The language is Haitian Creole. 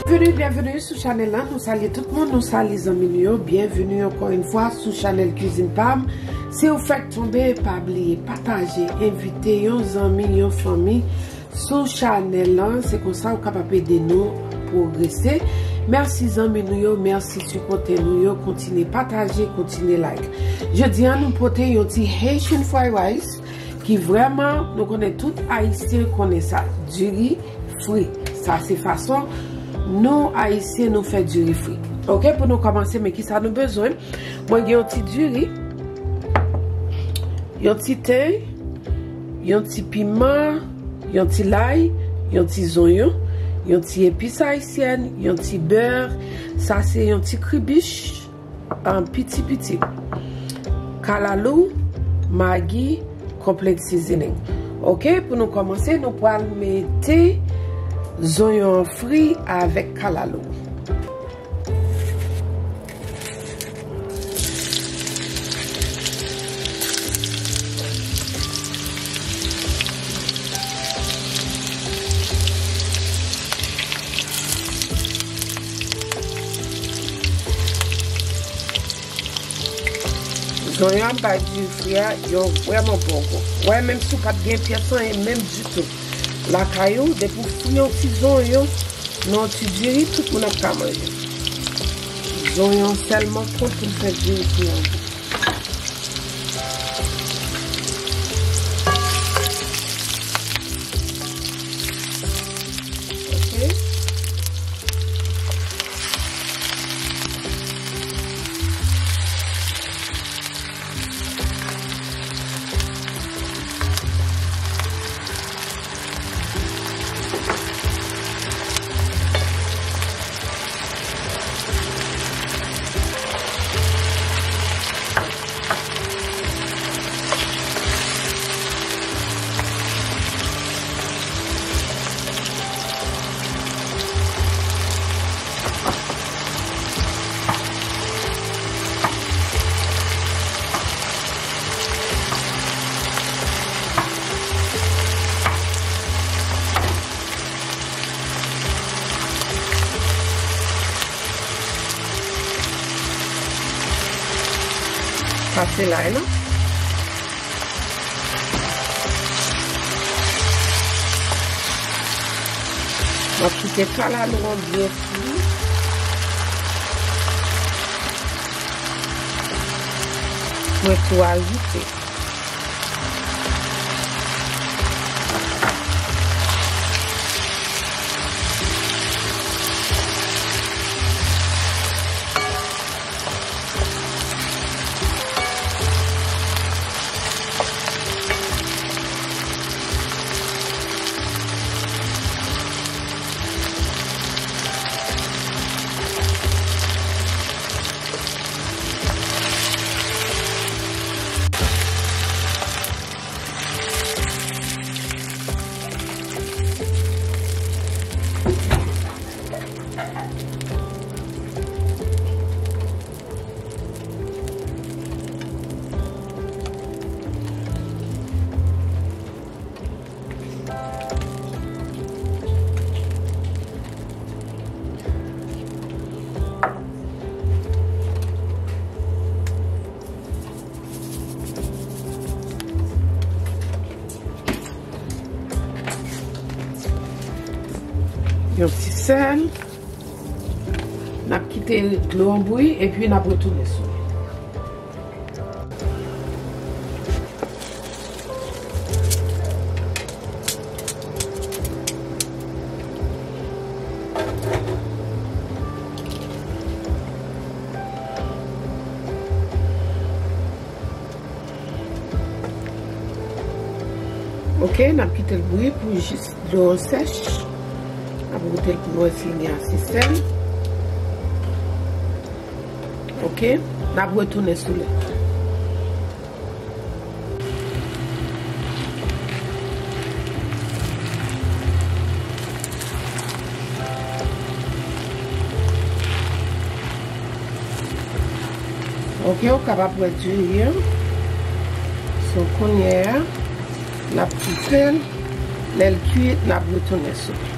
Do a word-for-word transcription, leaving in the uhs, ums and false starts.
Byenveni, byenveni sou chanèl la. Nou salye tout moun, nou salye zanmi nou yo. Byenveni ankò yon fwa sou chanèl Kwizin Pam. Si w fèk tonbe, pa bliye pataje, envite yon zanmi, yon fanmi sou chanèl la. Se konsa w kapab ede nou pwogrese. Mèsi zanmi nou yo, mèsi sipòtè nou yo. Kontinye pataje, kontinye like. Jodi a, nou pote yon ti Haitian fried rice ki vrèman, nou konnen tout Ayisyen konnen sa. Diri fri. Sa se fason nou Ayisyen nou fè diri fri. Oke, pou nou kòmanse, men kisa nou bezwen? Mwen gen yon ti diri, yon ti ten, yon ti piman, yon ti lay, yon ti zonyon, yon ti epis ayisyèn, yon ti bè. Sa se yon ti kribich, an piti piti. Kalalou, magi, complete seasoning. Oke, pou nou kòmanse, nou pral mete zonyon an fri avèk kalalou. Zonyon ap bay diri fri a yon vrèman bon gou. Wè, menm si w pa t gen pyès anyen menm ditou lakay ou, depi w fri yon ti zonyon nan yon ti diri, tout moun ap ka manje. Zonyon sèlman konn pou l fè diri fri an gou. Oke. Pase lay lan. M ap kite kalalou an byen fri. Mwen tou ajoute. Yon ti sèl. N ap kite dlo an bouyi epi n ap retounen sou li. Oke, n ap kite l bouyi pou jis dlo an sèch. N ap goute l pou n wè si l gen ase sèl. Oke, n ap retounen sou li. Oke, ou kapab wè diri an. So, kounye a, n ap kite l. Lè l kuit, n ap retounen sou li.